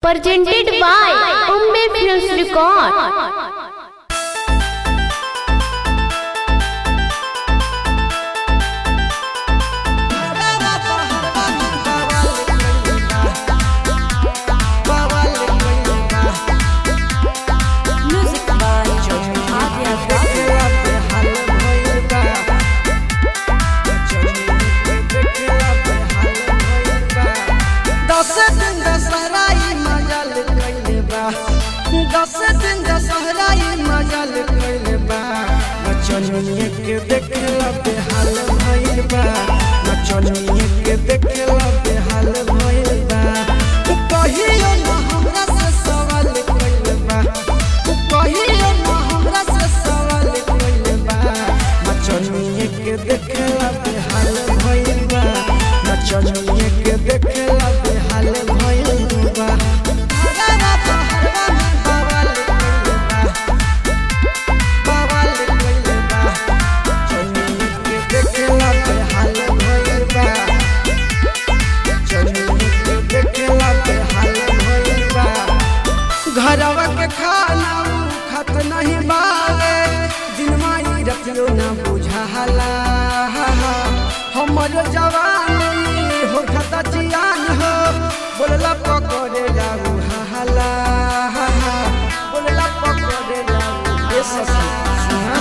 Presented by Umme Films Record. Music by Adya Babu. दस दिन दशहराई मजल कइले बा, 10 दिन दशहराई मजल कइले बा। नचनिए के देखला बेहाल भइल बा, नचनिए के देखला बेहाल भइल बा। कहियो न हमरा से सवाल कइले बा, कहियो न हमरा से सवाल कइले बा। नचनिए के देखला बेहाल भइल बा, नचनिए के देखला बेहाल भइल बा। हरवा पहरवा में बवाल कइले बा, बवाल कइले बा। नचनिए के देखला बेहाल भइल बा, नचनिए के देखला बेहाल भइल बा। घरवा के खाना उ खत नहीं बावे, दिन माई रतियो ना बुझाला। हमर जवानी हो खता जियान हो, बोलला पकड़े लाऊ हाला, बोलला पकड़े लाऊ ए सखी सुना।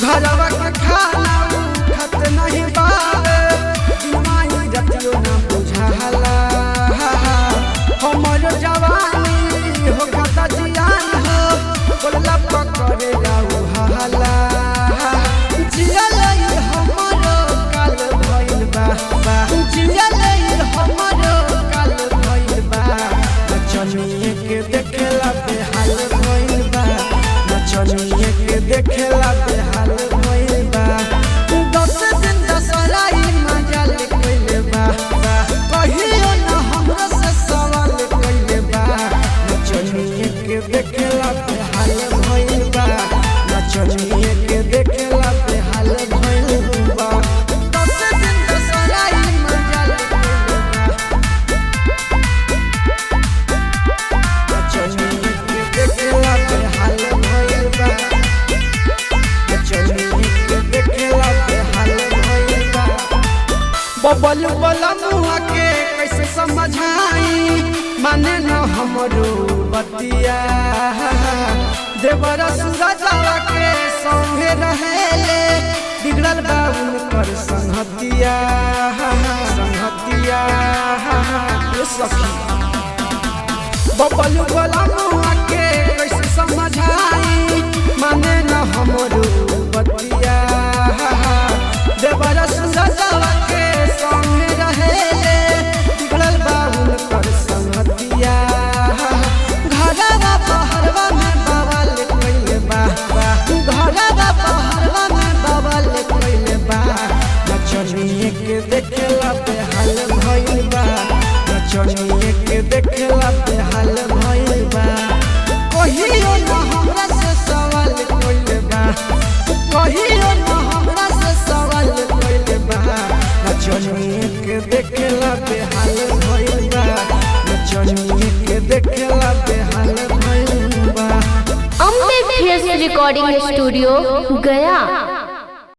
घरवा के खाना उ खत नहीं बावे, दिन माई रतियो ना बुझाला। हमर जवानी हो खाता जियान हो, बोलला पकड़े लाऊ हाला। जियल हमरो काल भइल बा, जियल हमरो काल भइल बा। नचनिए के देखला बेहाल भइल बा, नचनिए के देखला बेहाल भइल बा। 10 दिन दशहराई मजल कइले बा, कहियो न हमरा से सवाल कइले बा। नचनिए के देखला बेहाल भइल बा, नचनिए के देखला बेहाल भइल बा। 10 दिन दशहराई मजल कइले बा, नचनिए के देखला बेहाल भइल बा, नचनिए के देखला बेहाल भइल बा। बबल बलमुआ के कैसे समझाई, माने न हमरो बतिया। देवर सूरजवा के संगे रहेले, बिगड़ल बा उनकर संगतिया, संगतिया ए सखी। बबल बलमुआ के कैसे समझाई, माने न हमरो बतिया। देवर सूरजवा के संगे रहेले, बिगड़ल बा उनकर संगतिया। घरवा पहरवा में बवाल कइले बा, घरवा पहरवा में बवाल कइले बा। नचनिए के देखला बेहाल भइल बा, नचनिए के देखला बेहाल भइल बा। कहियो न हमरा से सवाल कइले बा, कहियो न हमरा से सवाल कइले बा। नचनिए के देखला बेहाल भइल बा, नचनिए के देखला बेहाल भइल बा। Ambe Films Recording Studio, Gaya.